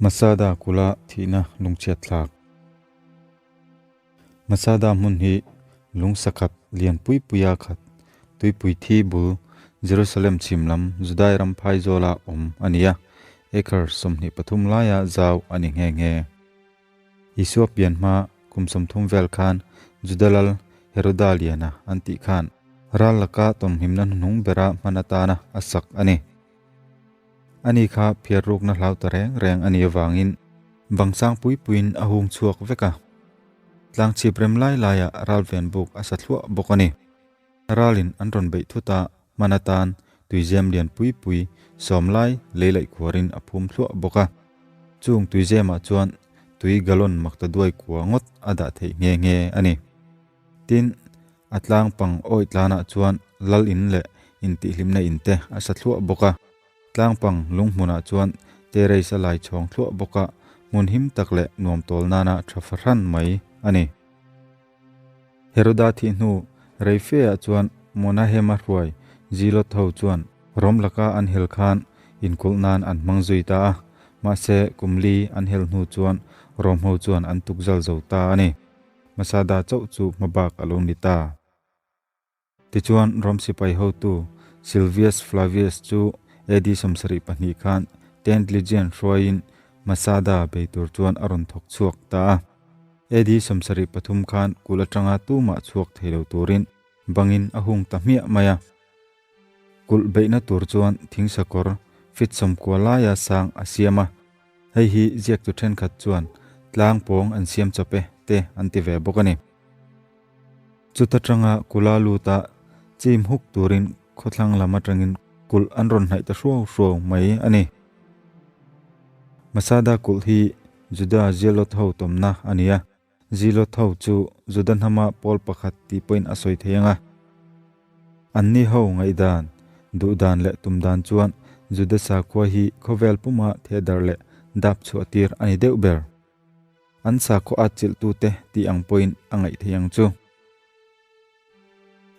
Masada kula thihna lungchhiat thlak. Masada hmun hi lung sakhat lian pui puia khat tuipui thi bul Jerusalem chhim lam Judai ram phaizawla awm a ni a, acre 23 laia zau a ni nghe nghe. Isua pian hma kum 30 vel khan Juda lal Heroda liana an tih khan ral laka tawnhlimna hnuhnung bera hman atana a sak a ni. Ani kha phiar rukna hlau ta reng reng a nih avangin bang sang pui puiin a hung chhuak vek a. Tlang chhip rem lai laiah ral ven buk a sa thluah bawk a ni. Ralin an rawn beih thut a, hman atan tuizem lian pui pui sawm lai lei laih khuarin a phum thluah bawk a. Chung tuizemah chuan tui gallon makta duai kua ngawt a dah theih nghe nghe a ni. Tin, a tlang pang awih tlanah chuan lal in leh intihhlimna in te a sa thluah bawk a. Tlang pang lung hmunah chuan terrace a lai chhawng thluah bawk a, hmun him tak leh nuam tawl nana tha fahran mai a ni. Heroda thih hnu rei feah chuan Monahema hruai Zilot ho chuan Rom laka an hel khan inkulh nan an hmang zui ta a, mahse kum li an hel hnu chuan Rom ho chuan an tukzal zo ta a ni. Masada chauh chu hmabak a lo ni ta. Tichuan Rom sipai hotu Silvius Flavius chu AD 72 khan Tent Legion hruaiin Masada bei tur chuan a rawn thawk chhuak ta a. AD 73 khan kul atanga tumah chhuak thei lo turin bangin a hung ta hmiah mai a. Kulh beihna tur chuan thingsakawr fit 90 laia sang a siam a. Hei hi ziaktu thenkhat chuan tlang pawng an siam chawp e te an ti ve bawk a ni. Chuta tanga kula luta chim huk turin khawthlang lam atangin kulh an rawn hnaih ta hruau hruau mai a ni. Masada kulh hi Juda Zealot ho tawmna a ni a, Zealot ho chu Juda hnama pawl pakhat tih pawhin a sawi thei ang a. Anni ho ngaihdan, duhdan leh tumdan chuan Juda sakhua hi khawvel puma thehdarh leh dap chhuah tir a ni deuh ber. An sakhua at chilhtute tih ang pawhin a ngaih thei ang chu.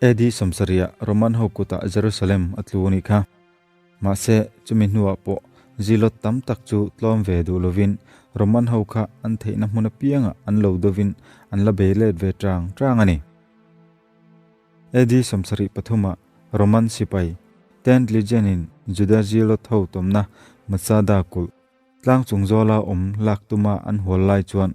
AD 70 Roman ho kutah Jerusalem a tlu a nih kha. Mahse, chumi hnuah pawh Zealot tam tak chu tlawm ve duh lovin Roman ho kha an theihna hmun apiangah an lo dovin an la bei let ve tang tang a ni. AD 73 Roman sipai Tent Legion-in Juda Zealot ho tawmna Masada kulh tlang chung zawla awm lak tuma an hual lai chuan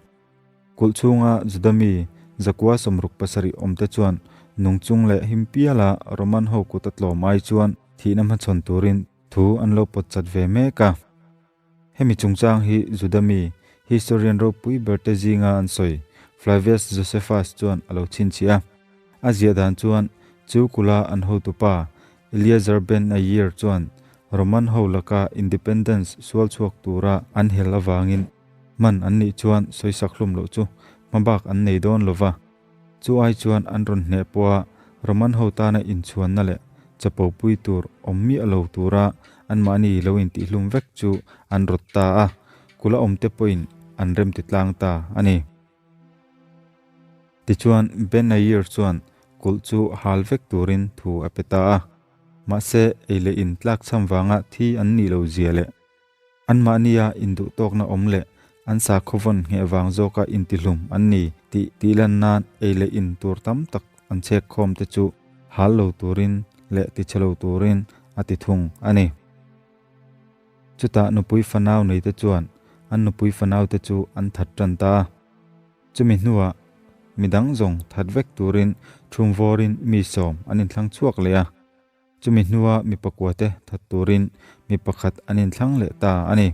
kulh chhunga Juda mi 167 awmte chuan nung chung leh him piala Roman ho kut a tlawm ai chuan thihna hmachhawn turin thu an lo pawt chat ve mek a. Hemi chungchang hi Juda mi historian ropui ber te zinga an sawi Flavius Josephus chuan a lo chhinchhiah a. A ziah dan chuan chu kula an hotupa Eleazar ben Yair chuan Roman ho laka independence sual chhuak tura an hel avangin man an nih chuan sawisak hlum loh chu hmabak an nei dawn lova. Chu ai chuan an rawn hneh pawha Roman ho tana inchhuanna leh chapo pui tur awm miah lo tura anmahni lo intihlum vek chu an rawt ta a, kula awmte pawhin an rem ti tlang ta a ni. Tichuan Ben Yair chuan kulh chu hal vek turin thu a pe ta a, mahse ei leh in tlak cham vanga thi an nih lo zia leh anmahnia induh tawkna awm leh an sakhaw vawn ngheh vang zawka intihlum an ni tih tih lan nan ei leh in tur tam tak an chhek khawm te chu hal lo turin leh tichhe lo turin a ti thung a ni. Chutah nupui fanau nei te chuan an nupui fanau te chu an that tan ta a. Chumi hnuah midang zawng that vek turin thumvawrin mi 10 an inthlang chhuak leh a. Chumi hnua mi pakua te that turin mi pakhat an inthlang leh ta a ni.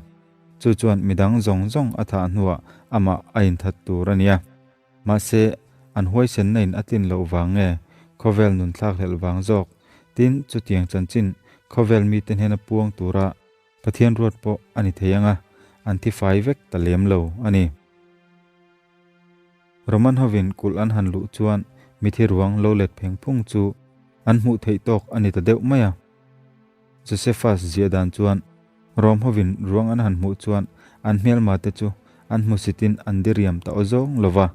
Chu chuan midang zawng zawng a thah hnuah amah a inthat tur a ni a. Mahse, an huaisenna in a tlin loh vang nge khawvel nun thlak hlelh vang zawk? Tin, chutiang chanchin khawvel mite hnena puang tura Pathian ruat pawh a ni thei ang a, an thi fai vek ta lem lo a ni. Roman hovin kulh an han luh chuan mithi ruang lo let pheng phung chu an hmuh theih tawk a ni ta deuh mai a. Josephus ziah dan chuan Rom hovin ruang an han hmuh chuan an hmelma te chu an hmusitin an diriam ta aw zawng lova.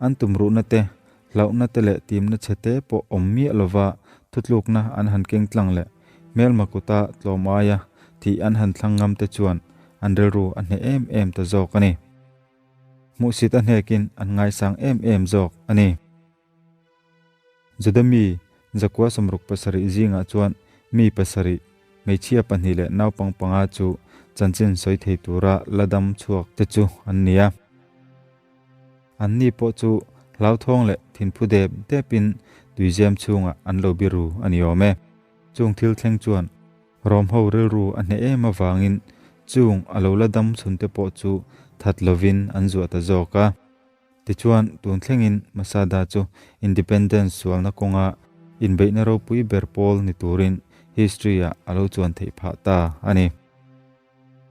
An tumruhna te, hlauhna te leh timna chhe te pawh awm miah lova thutlukna an han keng tlang leh hmelma kuta tlawm aia thih an han thlang ngam te chuan an rilru a hneh em em ta zawk a ni. Hmuhsit a hnekin an ngaisang em em zawk a ni. Juda mi zakua 67 zingah chuan mi pasarih, hmeichhia pahnih leh naupang panga chu chanchin sawi thei tura la dam chhuak te chu an ni a. Anni pawh chu hlauthawng leh thinphu dep depin tuizem chhungah an lo biru a ni awm e. Chung thil thleng chuan Rom ho rilru a hneh em avangin chung a lo la dam chhunte pawh chu that lovin an zuah ta zawk a. Tichuan, tun thlengin Masada chu Independence sualna kawnga inbeihna ropui ber pawl ni turin history-ah a lo chuan theih phah ta a ni.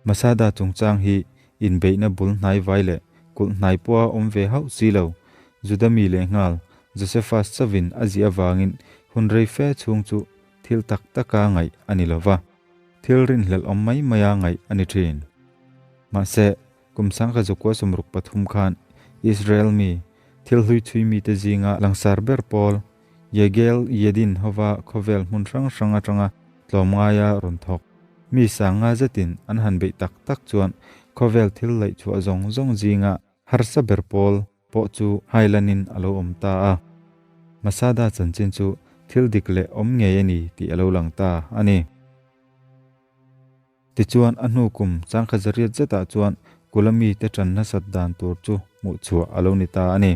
Masada chungchang hi inbeihna bul hnai vai leh kulh hnai pawha awm ve hauh si lo, Juda mi lehnghal Josephus chavin a ziah avangin hun rei fe chhung chu thil tak taka ngaih a ni lo va, thil rinhlelh awm mai maia ngaih a ni thin. Mahse, Kum sangkhat zakua 63 khan Israel mi, thil hlui chhui mite zinga langsar ber pawl Yegel Yedin hova khawvel hmun hrang hrang atanga tlawmngaia rawn thawk. Mi sanga zetin an han beih tak tak chuan khawvel thil laih chhuah zawng zawng zinga harsa ber pawl pawh chu hailanin a lo awm ta a. Masada chanchin chu thil dik leh awm ngei a ni tih a lo lang ta a ni. Tichuan, a hnu kum changkhat zariat zetah chuan kula mite ṭan nasat dan tur chu hmuh chhuah a lo ni ta a ni.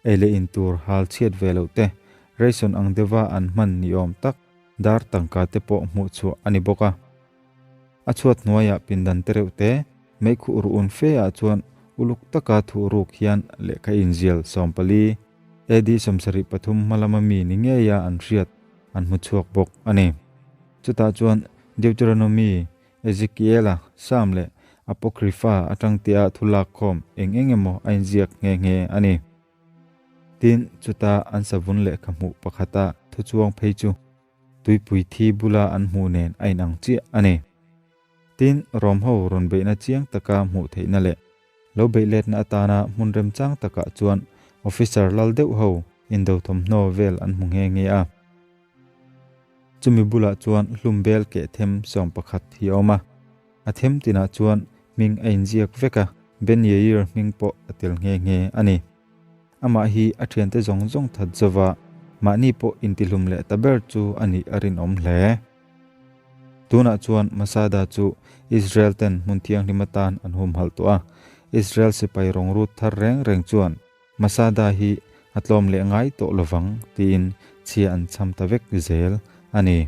Ei leh in tur hal chhiat ve loh te, ration ang deuha an hman ni awm tak dar tangka te pawh hmuh chhuah a ni bawk a. A chhuat hnuaiah pindan te reuh te, meikhuh ruh un fe ah chuan uluk taka thuh ruk hian lehkha inzial 14, AD 73 hma lama mi ni ngeia an hriat an hmu chhuak bawk a ni. Chutah chuan Deuteronomy, Ezekiela, Psalm leh Apocrypha atang tia thu lakkhawm eng eng emaw a inziak nghe nghe a ni. Tin, chuta an savun lehkha hmuh pakhata thu chuang phei chu tuipui thi bula an hmuh nen a inang chiah a ni. Tin, Rom ho rawn beihna chiang taka hmuh theihna leh lo beih letna atana hmun remchang takah chuan officer lal deuh ho indo thawmhnaw vel an hmu nghe nghe a. Chumi bulah chuan hlum bel keh them 11 hi a awm a, a them tinah chuan hming a inziak vek a, Ben Yair hming pawh a tel nghe nghe a ni. Amah hi a thiante zawng zawng that zova mahni pawh intihlum leh ta ber chu a nih a rinawm hle. Tunah chuan Masada chu Israel ten hmun thianghlim atan an humhalh tawh a, Israel sipai rawngrut thar reng reng chuan Masada hi a tlawm leh ngai tawh lovang tiin chhia an chham ta vek zel a ni.